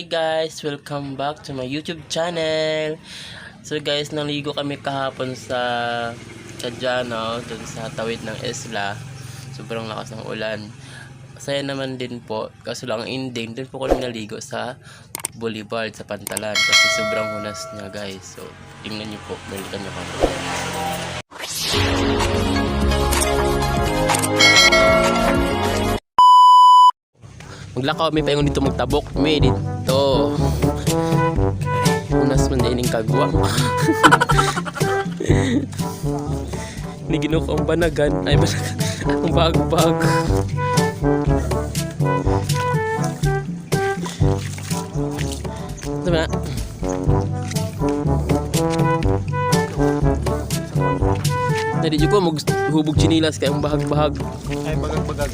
Hi guys! Welcome back to my YouTube channel. So guys, naligo kami kahapon sa Kadyano, dun sa tawid ng isla. Sobrang lakas ng ulan. Saya naman din po, kaso lang ending, dun po kami naligo sa bulivard, sa Pantalan. Kasi sobrang hunas niya guys. So, tingnan nyo po, balikan nyo kami. Maglakaw may paingon dito magtabok may dito. Unas man din kagwa. Ni ginuk ang banagan ay banagan ang bag-bag. Tama. Nadi juga mo hubog chinilas kay ang bahag-bahag. Ay bagag-bagag.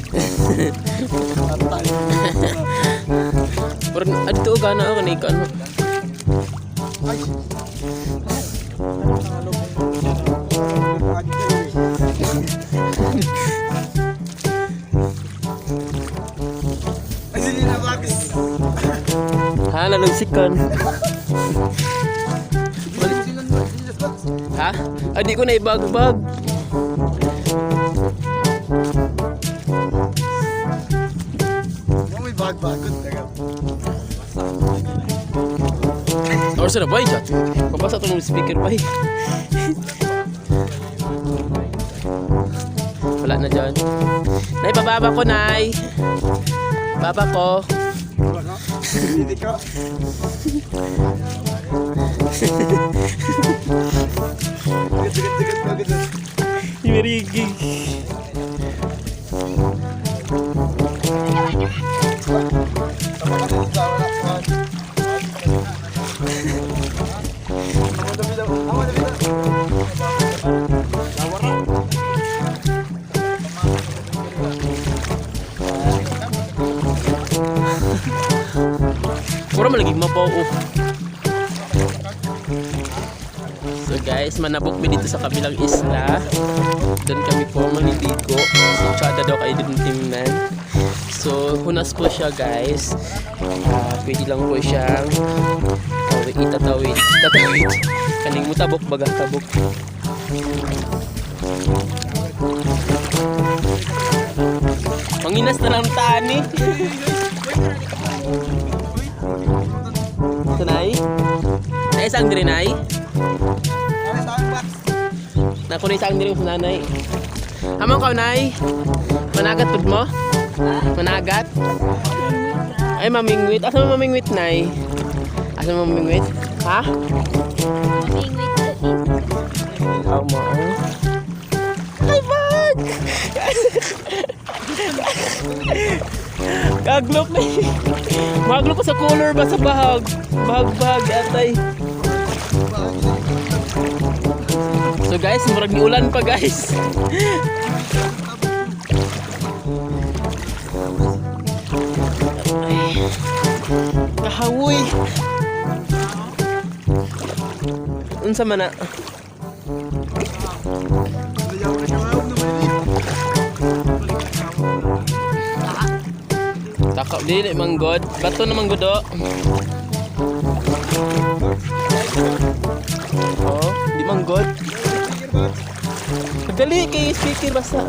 Pero adto gana ako ni kan. Ay. Ay sili na bakis. Hala lugsikan. Ha? Adi ko na ibag-bag. May bag-bagot talaga. Or sana ba chat? Papasa tong speaker pa. Wala na dyan. Nay, bababa ko, Nay. Baba ko. Hindi ka. Tigat-tigat. Imerigig. Pura malagi mabaw. So guys, manabok mi dito sa kabilang isla. Doon kami po maliligo. Si Chada daw kayo din tingnan. So, hunas po siya guys. Pwede lang po siyang itatawid. Kaning mo tabok, baga tabok. Manginas na lang tani. Sanay? Nay, isang diri, Nay? Naku na isang diri sa nanay. Hamang ka, Nay? Managat pud mo? Managat? Ay, mamingwit. Asa mo mamingwit, Nay? Asa mo mamingwit? Ha? Mamingwit. Oh, mo. Ay, bag! Kaglok na eh. Maglok ko sa color ba sa bahag? Bahag-bahag atay. So guys, murag ni ulan pa guys. Kahawoy. Unsa man na? Takaw dili manggod. Bato na manggodo. Oh, di manggod. Dali kay speaker basta.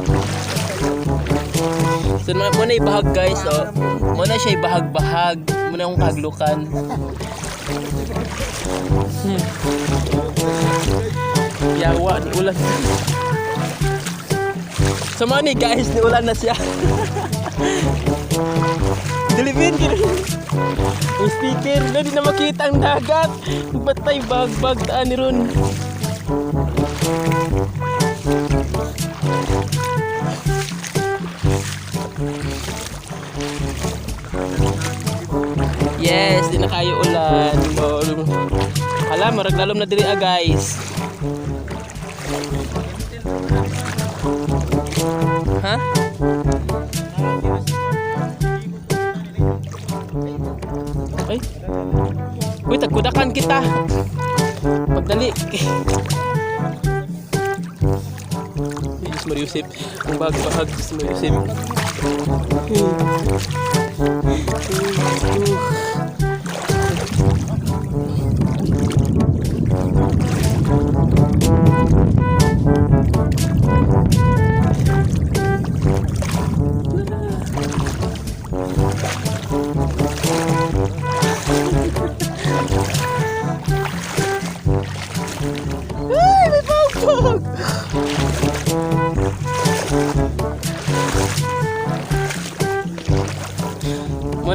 So mo na ibahag guys, oh. Mo na siya ibahag-bahag. Mo na akong kaglukan. Yawa ni ulan. So mo ni guys, ni ulan na siya. Dilipin kini. Yung speaker na di na makita ang dagat. Batay bag-bag taan ni ron. Yes, di na kayo ulan. Hala, maraglalom na diri guys. Ha? Ay. Uy, tagkudakan kita. Pagdali. Diyos Mariusip. Ang bahag-bahag, Diyos Mariusip.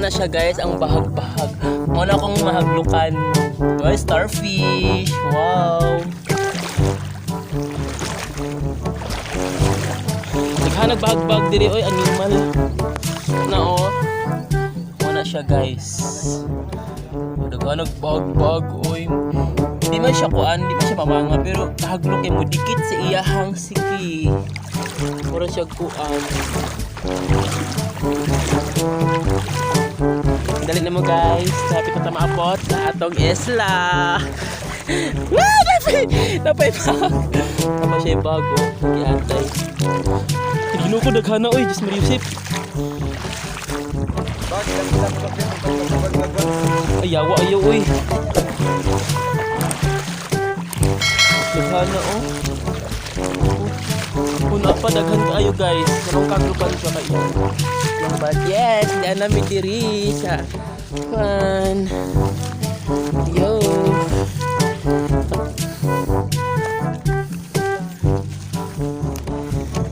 na siya guys, ang bahag-bahag. Muna akong mahaglukan. Wow, starfish. Wow. Naghanag bahag-bahag diri oy, animal. Na oh. Muna siya guys. Naghanag bahag-bahag oy. Di man siya kuan, di man siya mamanga, pero kahaglok kay mo dikit sa iyahang siki. Mura siya kuan. Dali na mo guys, lapit na maabot sa atong isla. Napay pa. Tama siya yung bago. Nag-iantay. Tigino ko daghana oy, Diyos Mariusip. Ay, yawa ayaw oy. Daghana oh. Kung pa daghan kayo guys, karong kagrupan siya kayo. Yung bad, yes, hindi namin diri sa fun. Yo.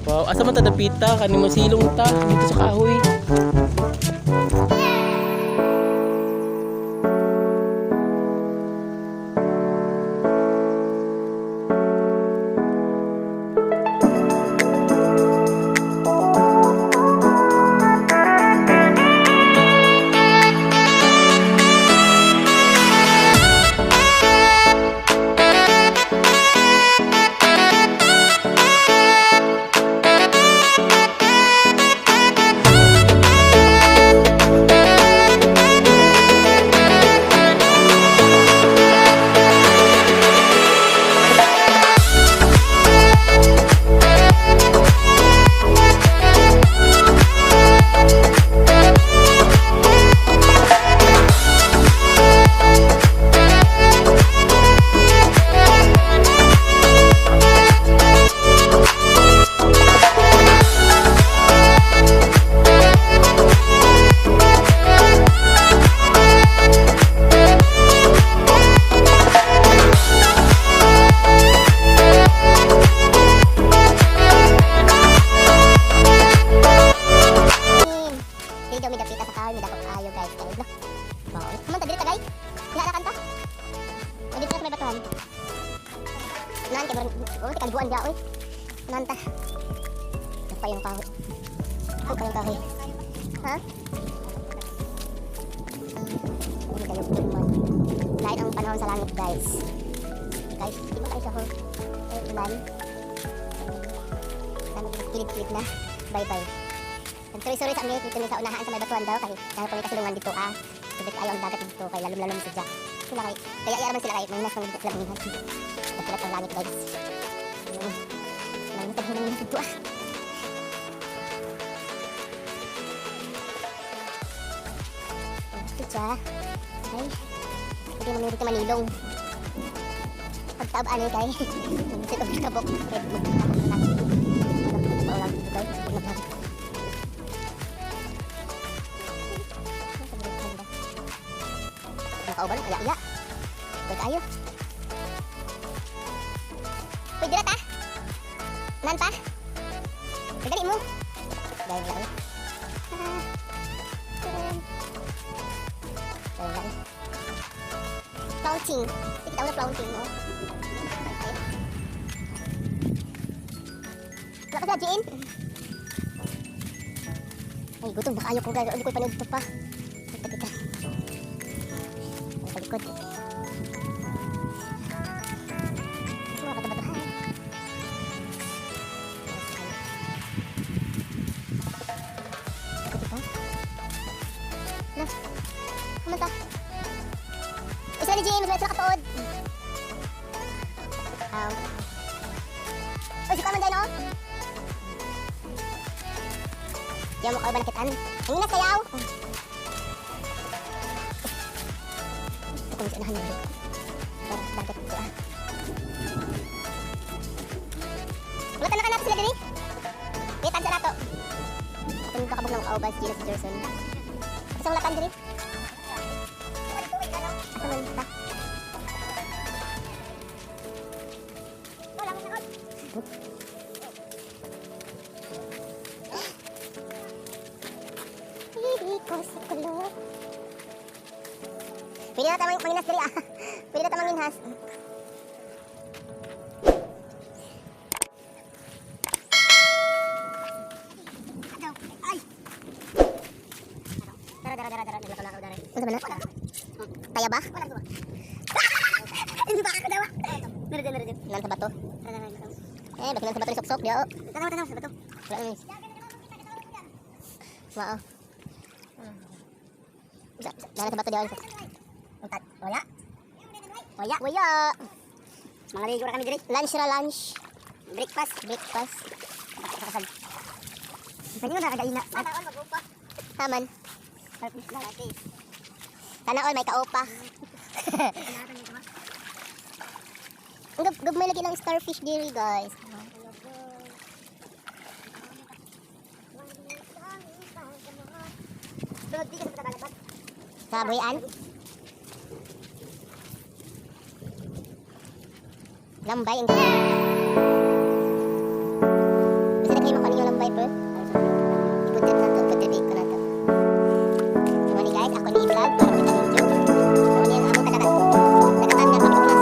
Wow, asa man ta dapita kanimo silong ta dito sa kahoy. Nan kay oh tagbuan dia oy. Nanta. Pa yung kahoy. Pa yung kahoy. Ha? Ini kayo man. Lain ang panahon sa langit, guys. Guys, di ba kayo sa hol? Ulan. Kami kilid-kilid na. Bye-bye. Sorry sa amin dito sa unahan sa may batuan daw kay dahil pang kasulungan dito ah. Dito ayo ang dagat dito kay lalom-lalom si Jack. Sila kaya araman sila kay may nas pang dito sila minhan. Dapat ang langit guys. Nang tayo nang dito ah. Siya. Ay. Hindi mo dito manilong. Pagtabaan ni kay. Dito ko kabok. Red book. Paulang dito guys. Nakauban, iya. Baik ayo. Pwede na ta? Nan pa? Pwede mo? Dahil lang. Dahil lang. Flaunting. Kita udah flaunting, no? Ayo. Wala ka sajiin? Ay, gutom. Baka ayaw ko guys. Hindi ko ipanood ito pa. Kita. Palikod. Semua batu-batuhan. Kita. Nah, kumanta. Isa ni James, may katuod. Oh, si Kaman dahil, no? Diyan mo ka ba nakitaan? Ang ina sayaw. Kung saan nahanap bakit ito ah. Wala ka nakanap sila din eh. Kitan sa lato. Ito yung kakabog ng kaubas, Gina Peterson. Isang latan din eh. Asa man ta? Wala mo sakot. Hindi ko sa kulot. na tamang manginas diri ah. Pwede na tamang manginhas. Ay. Dara. Naglakaw dara. Ano ba na? Kaya ba? Hindi ba ako daw? Meron. Nan sa bato. Bakit nan sa bato ni sok-sok dia. Tanaw sa bato. Wala ni. Wow. Nan sa bato dia. Untat. Waya. Maliligo ra kami diri. Lunch. Breakfast. Pwede mo na kagaina. Taman. Sana all may kaupa. Gagmay lagi ng starfish diri guys. Sa buyan. Lambay ang bisa na kayo makanin yung lambay bro. Putibig ko na to. Diba ni guys, ako ni vlog para kita video. So yan ang among tagatan na Pilipinas.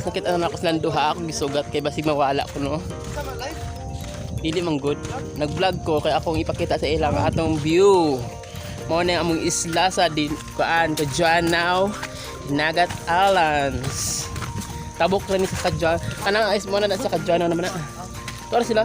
guys, nakita na ako silang duha. Ako gisugat kay basig mawala ko no. Dili man good. Nag-vlog ko kay akong ipakita sa ilang atong view. Mao na among isla sa kuan Kajanao, Nagat Islands. Tabok ra ni sa Kajan. Kanang is mo na sa Kajanao naman na. Tuwa sila.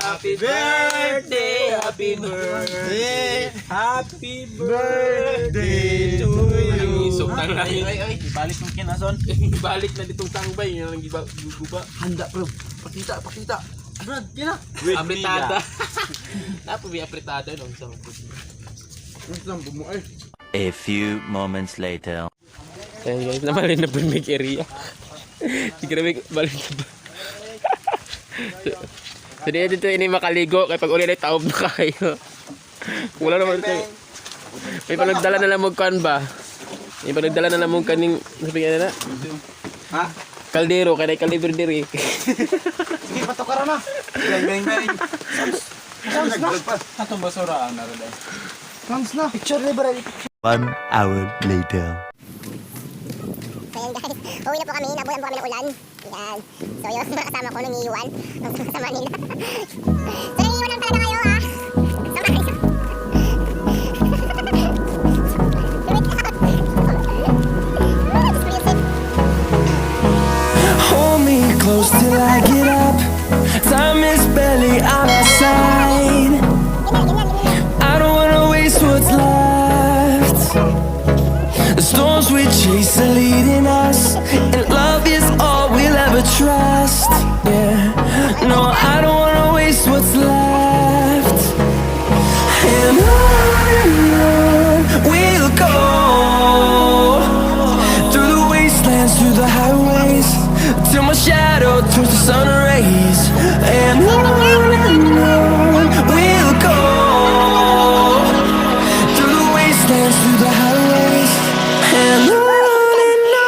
Happy birthday, happy birthday, happy birthday to you. Isog na lang. Ay, ibalik mo kinason. Ibalik na ditong tangbay. Yung guba. Handa bro, pakita. Brad, yan na. Apritada. Napo may apritada no sa A few moments later. Ayan guys, naman na bumig area. Sige na balik na ba? So dito ini makaligo kay pag uli na taob na kayo. Wala naman ito. May panagdala na lamog kan ba? May panagdala na lamog kaning sabihin na. Ha? Kaldero kay kaliber diri. Sige, patok na. Bang. Sounds na. Atong basura na rin. Sounds na. Picture ni bro. 1 hour later. So yan guys, uwi na po kami, nabuyan po kami ng ulan. Yan. So yung mga kasama ko nangiiwan sa Manila. So nangiiwan lang talaga kayo ha. Hold me close till I get up. Time is barely on our side. I don't wanna waste what's left. The storms we chase are leading us, and love is all we'll ever trust. Yeah, no, I don't wanna waste what's left. And on we'll go, through the wastelands, through the highways, till my shadow turns to sun rays. And on we'll go, through the wastelands, through the highways, and on we'll go.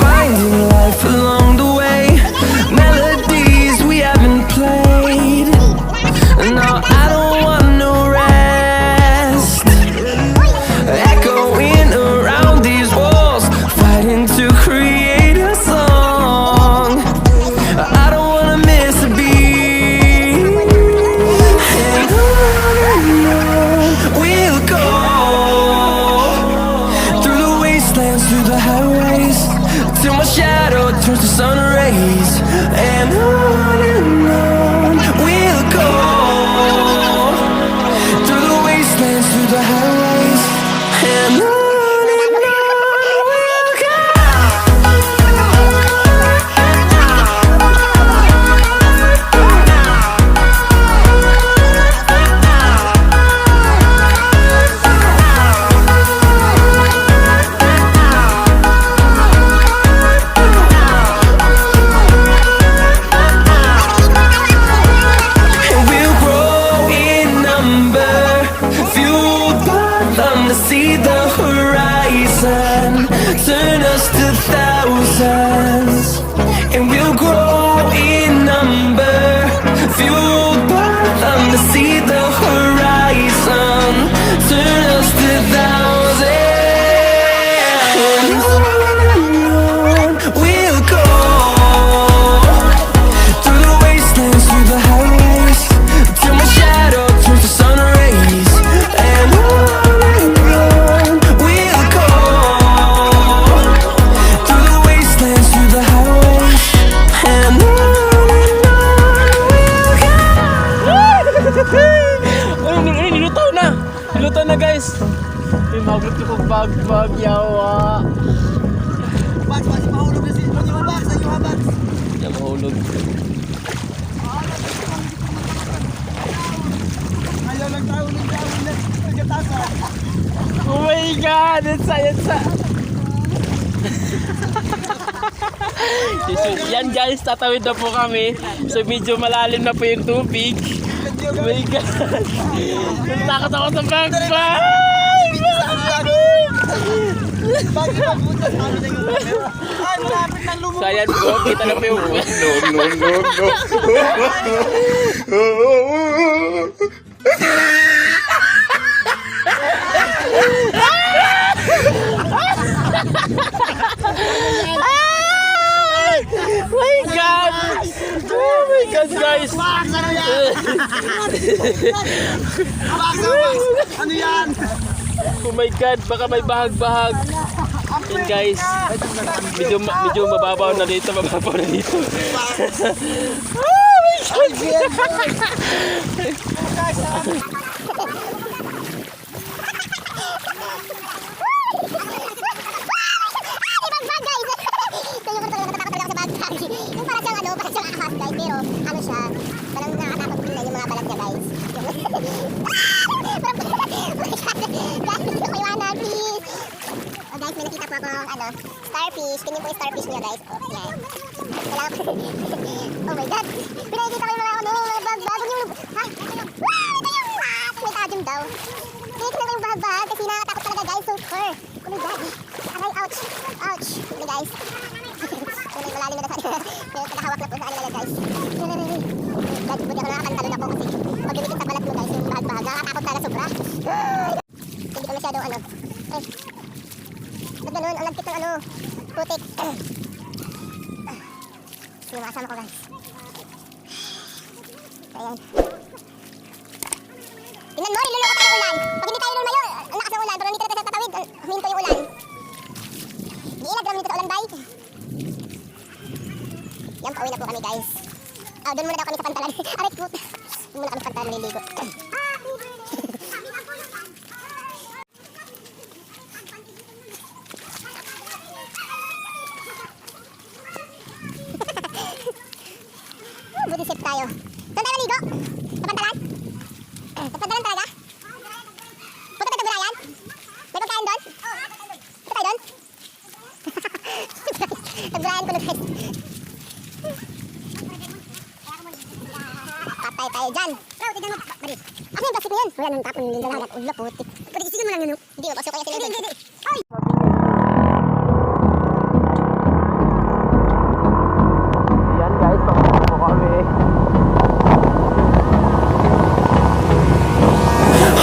Finding life along the way, melodies we haven't played. No, I don't want no rest. Echoing around these walls, fighting to create a song. I don't wanna miss a beat. And on we'll go, through the wastelands, through the highways, till my shadow turns to sun rays. And on we'll go, through the wastelands, through the highways, and on we'll go. bagbag yawa. Bags, mahulog na si Bang yung bags, ayun yung bags. Hindi mahulog. Ayaw lang tayo ulit. Nagkatasa. Oh my God! It's a... Yan guys, tatawid na po kami. So medyo malalim na po yung tubig. Oh my God! Takot ako sa bagbag! So ayan po, kita na po yung... My God! Oh my God, guys! Ano yan? Oh my God, baka may bahag-bahag. Yan guys, medyo mababaw na dito, Oh my God! Yung para siyang ahas guys, pero ano siya, parang nakakatakot din na yung mga balat niya guys. Guys, gusto ko iwanan, please. Oh guys, may nakita po akong starfish. Ganyan po yung starfish niya guys. Oh, yan. Kailangan ko. Oh my God. Pinakikita ko yung mga bagbag. Ha? Ito yung may tajam daw. Pinakikita ko yung bagbag kasi nakakatakot talaga guys. So far. Oh my God. Aray, ouch. Ouch. Okay guys. Malalim na sa nakahawak na po sa kanila guys. God, buti ako nakakantalon ako kasi pag dumikit sa balat mo guys, yung bahag-bahag, nakakatakot talaga sobra. Hindi ko masyadong ay. Ba't ganun? Ang lagkit ng putik. Sige, makasama ko guys. Ayan. Tingnan mo, niluloko tayo ng ulan. Pag hindi tayo lumayo, ang lakas ng ulan, pero hindi tayo sa tatawid, huminto yung ulan. Giilag naman dito sa ulan, bye. Yan, pauwi na po kami guys. Doon muna daw kami sa pantalan. Aray po. Doon muna kami sa pantalan, maliligo. Buti safe tayo. Doon tayo maligo? Sa pantalan? Sa pantalan talaga? Punta tayo sa Burayan? May pagkain doon? Punta tayo doon? Sa Burayan ko guys. Patay tayo dyan. Raw, tignan mo. Mari. Ano yung plastic na yun? Wala nang tapon yung lalagat. Ulo, putik. Pwede isigin mo lang yun. Hindi mo, pasok kaya sila. Hindi. Ay! Yan guys, pakapag po kami.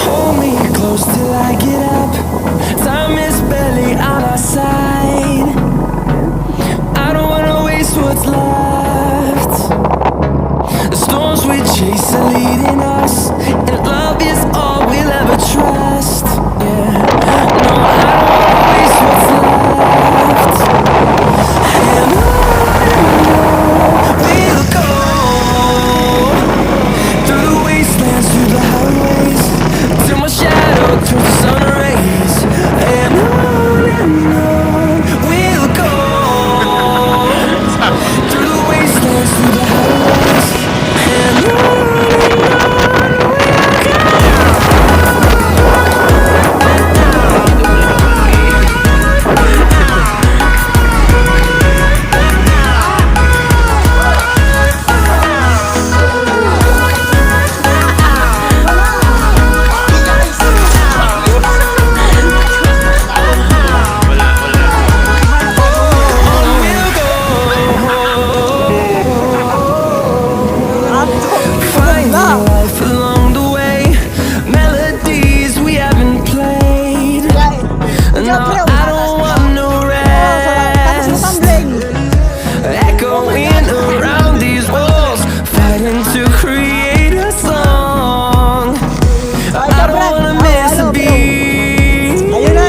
Hold me close till I get up. Time is barely on our side. I don't wanna waste what's left. The storms we chase are leading us, and love is all we'll ever trust. Yeah, no, I don't wanna waste what's left. And on we'll go, through the wastelands, through the highways, till my shadow turns to sun rays. And on we'll go, through the wastelands, through the highways. And on find life along the way, melodies we haven't played. No, I don't want no rest, echoing around these walls, fighting to create a song. I don't wanna miss a beat. And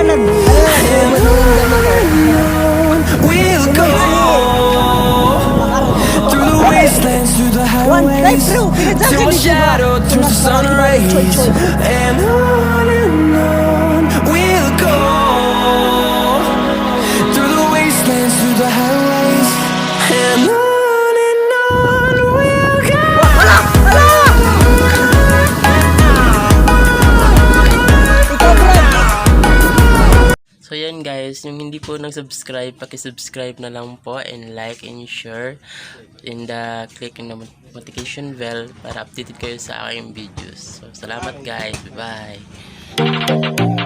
on we'll go, through the wastelands, through the highways, till my shadow turns to sun rays. And on we'll go. So yan guys, yung hindi po nag-subscribe, paki-subscribe na lang po and like and share and click yung notification bell para updated kayo sa aking videos. So salamat guys, bye bye.